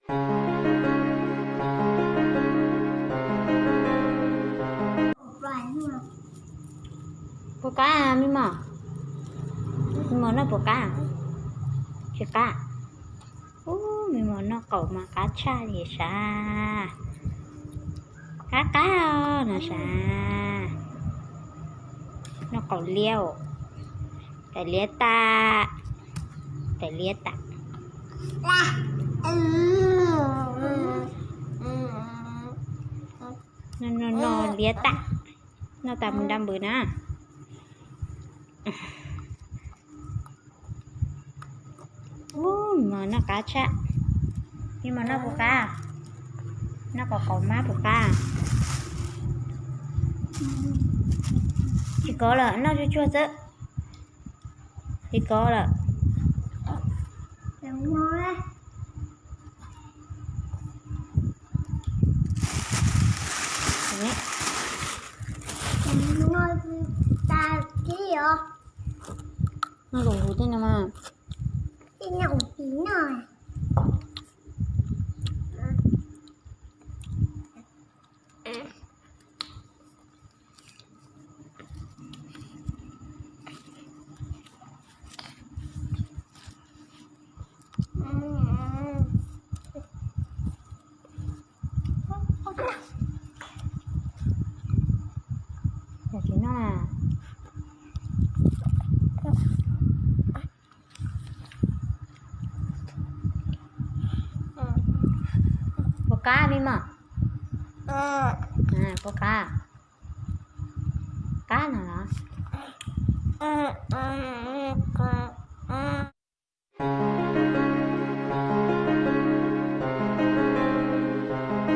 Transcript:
Puas qab me mos? Me mos noj puas qab? Tsis qab. Ub, me mos noj qaum mas qab tshaj li sav. Qab qab os no sav. Noj qaum liab os. Tawm liab tas. Tawm liab tas. Noj, noj, noj liab tas. Noj tas mus nra npws na. Ub, me mos noj qab tshaj. Me mos noj puas qab? Noj qaum qaum mab puas qab? Tsis kov lawm, noj tsuag tsuag xwb. Tsis kov lawm. Noj lus huv tej no mas. Cov tsis noj na. Puas qab me mos? Puas qab? Qab no los?